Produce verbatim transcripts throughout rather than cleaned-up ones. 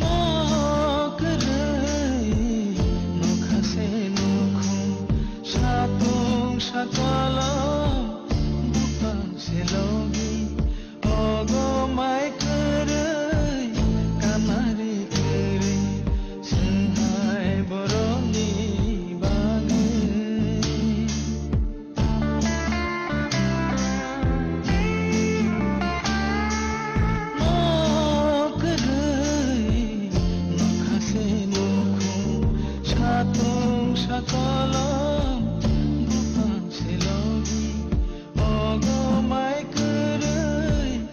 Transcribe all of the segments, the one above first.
Mo kwrwi nokha se nukhung, sapung sakolom, bupang se logi, ogo mai kwrwi, kanari kwrwi, swnghai borokni bagwi. Mo kwrwi nokha se nukhung, satung sakolom, bupang se logi, ogo mai kwrwi,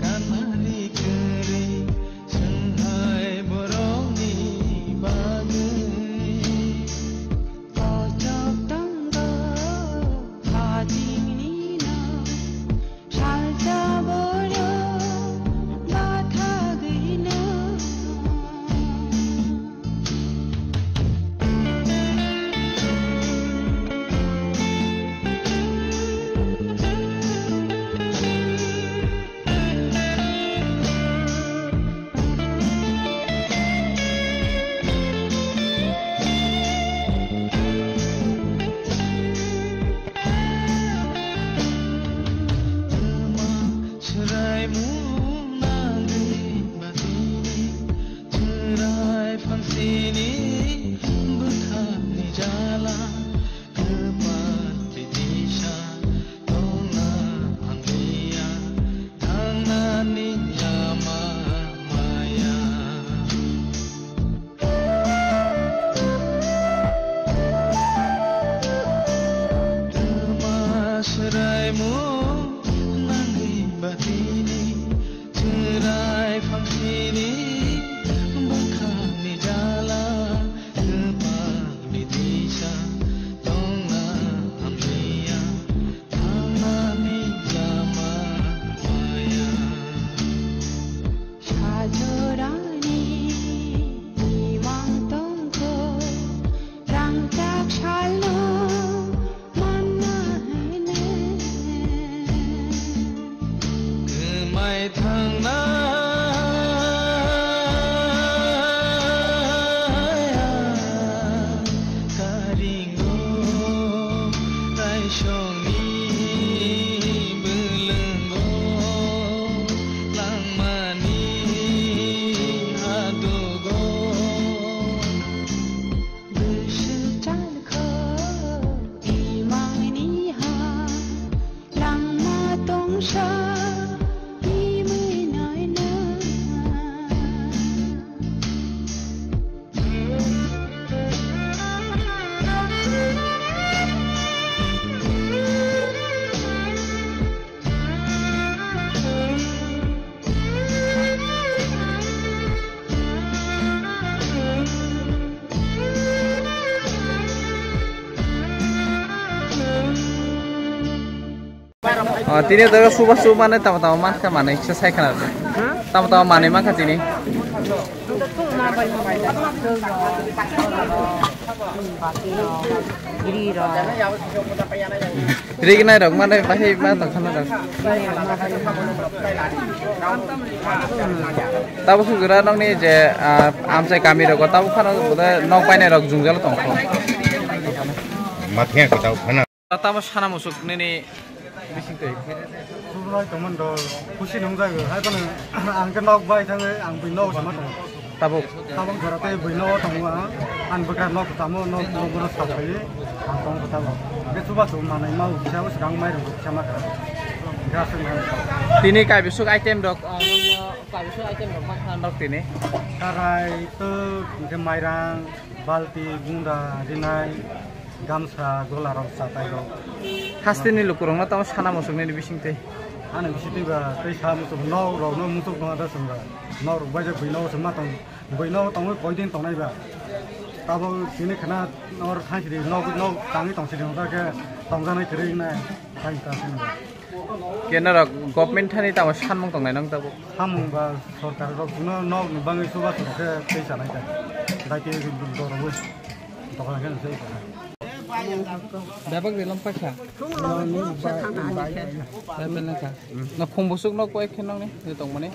kanari kwrwi, swnghai borokni bagwi. Kochok tongo hajingni no, salsa borok bathagwi no. Swraimung nangwi batini, chwrai phangsini bwkhakni jala. Kwpal tisa tongna hamliya, thangnani lama maya. Twma swraimung nangwi batini, chwrai phangsini bwkhakni jala. Kwpal bitisa tongna hamliya, thangnani lama maya. Sajorani imang tongkho, rangchak salno manna hene. Kwmai thangnai karingo, raisongni bwlwngo, langmani hadugo. Bwswk chalkho imangni ha, langma tongsa imwi naina. O, tini to suba suba ne tamo tamo mankha manwi se sai khana. Tamo tamo manwi mankha tini. Rignai rok mane bahai ma tong khana rok. Tabo sujura nokni je, ah, amchai kami rogo tabo khana nok painai rok jungjalo tongkho. Mathiya ko tabo khana. Tamo sana musuk nini bising twi. Lai tongmani do khusi nungjago, hai phano ang khe nok bai thangwi ang bui nok sama tongo. Tabuk. Tabuk jora tei bui nok tongo ang, ang bwkha nok tamo nok nok bono saphai ang tong kha tabuk. Hwnkhe chubachu manwi ma kisa swkang mairung kisa ma kha. Gas wng kha. Tini kaibisuk item rok, ah, nokno kaibisuk item rok ma kha nok tini. Karai, twk, hwnkhe mairang, balti, gunda, rinai, gamsa, gola rok, chatai rok. Hasteni lukurokno tamo sana musuk nini bising tei. Ani bising tei ba tei sa musuk nok rok no musuk no ada sung ba. Nok rok bai je bui nok se ma tong, bui nok tong koi din tong nai ba. Tabo sini khana or thang sidi nok nok tangi tong sidi nok ke tong janai kiri nai thang ta sini ba. Kena rok government thani tamo sanmung tong nai nang tabo. Samung ba sorkar rok no nok ni bangi suba sura ke tei sanai ta. Dai ke doro bui. Tokla ke sai ta. Bebak de lam pakha. Thung lo ni sa thang ani khe. Sai pelen ka. Na khung busuk nok koi khe nang ni, ni tong mani.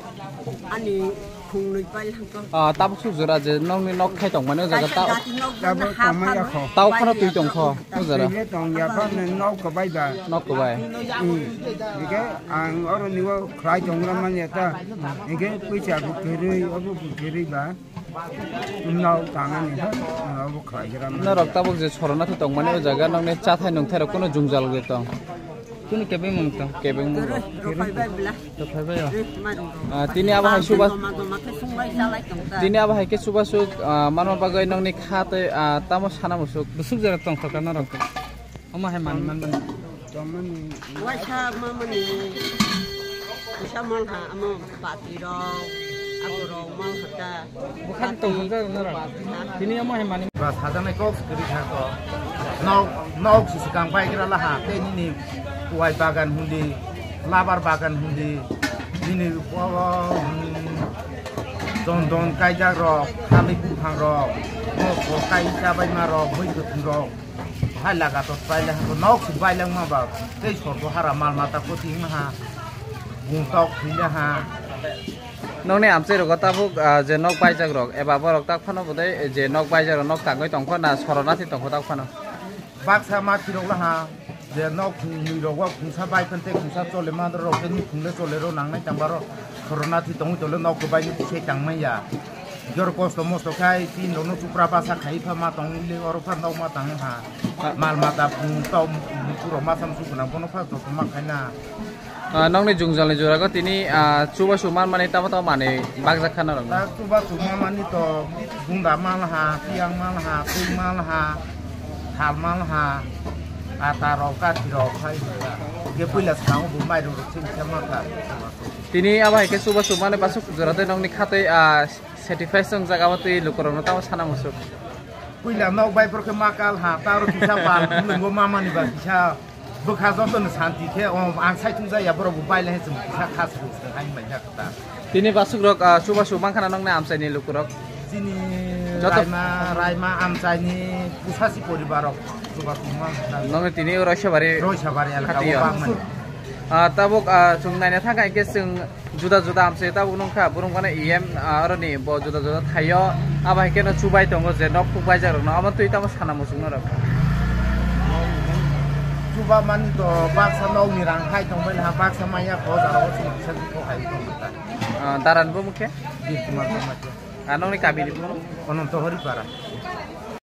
Ani khung nui pai lang ko. Ah, tabuk suk jora je nang ni nok khai tong mani o jaga ta. Kaisa jati nok Tabuk ha tongmai pha ya kho. Tau khano twi tong kho, o jora. Twi le tong ya pha ne nok ko bai ba. Nok ko bai. Hmm. Dike ang oro ni o khlai tong ram man ya ta. Dike puisa bu kiri, obu bu kiri ba. Nao tangani ha, nao bo khlai gira na. Norok tabuk je sorona thai tongmani o jaga nokni chathai nungthai rok kuno jwngjal gwi tong. Kuno kebeng mung tong. Kebeng mung rok. Dophai bai bla. Dophai bai o. Eh, mari rok. Ah, tini abo hai suba. Joma joma khe sunglai chalai tong ta. Tini abo hai khe suba suk, ah, manma bagwi nokni kha tei, ah, tamo sana musuk. Busuk jora tong kha norok. Omo hai mani man mani. Waisa mamani. Waisa malha amo bati rok, abo rok malha ta. Bukhari tong khajak na ra. Tini omo hai mani. Ba sajaknai kok kwrwi kha ko. Nok, nok si swkang bai gra laha, tei nini wai bagan hundi, labar bagan hundi, nini o, o, hmm, jondon kaijak rok, thalik buphang rok, mokol kai chabai ma rok, bui kwthwng rok. Hai laga to pai le ha, nok si bai lang ma ba, tei sorbo hara mal mata koti ma ha, bung tok thwi le ha. Nokni amchai rogo tabuk, ah, je nok baijak rok, eba borok tak phano bodai je nok baijak rok nok tangwi tong kho na sorona thi tong kho tak phano. Baksa ma thwi rok la ha, je nok thwi rok wa khungsa bai phan tei khungsa chole ma rok tei nukhung le chole rok nang nai tang ba rok sorona thi tong tole nok bai ni se tang mai ya. Jor kosto mosto khai tin rok no chupra basa khai pha ma tong le oro pha nok ma tang ha. Mal mata bung tau bukuro masam sukuna bono pha joto ma khaina. Ah, nokni jungjalni jorago tini, ah, chubachu manmani tamo tamo manwi bakjak khana rok. Tak chubachu manmani to gunda malha, piyang malha, twi malha, thal malha, ata rok, kathi rok, hai hwnka. Ge puila swkango bo mairum rok thwi khe mankha. Tini abo hai khe chubachu manwi basuk jora tei nokni khatwi, ah, satisfaction jaga o twi lukurokno tamo sana musuk. Puila nok bai borok khe ma kal ha, ta oro kisa bal nungbo mamani ba kisa bwkha joto no santi khe, o ang sai thung jaya borok bo bai lai chwng kisa khas rwng hai bai jak ta. Tini basuk rok, ah, chubachu mankha na nokni amchai ni lukurok. Chini joto raima, raima amchai ni pusasi poribar rok chubachu mankha. Nokni tini Roisabari. Roisabari elka o bangmani. Ah, tabuk, ah, chwng naina thangkha hinkhe chwng juda juda amchai tabuk nungkha, borok mane E M, ah, oroni bo juda juda thaio, abo hai kheno chubai tongo je nok phuk baijak rokno, abo twi tamo sana muchungno rok. Chuba mani to baksa nokni rang hai tongbai laha, baksa maya ko jara o chwng kisa kisa hai tongkha. Ah, daran bo mukhe? Bir Kumar Dharmajia. Ah, nokni kabini bo? Ananto Horipara.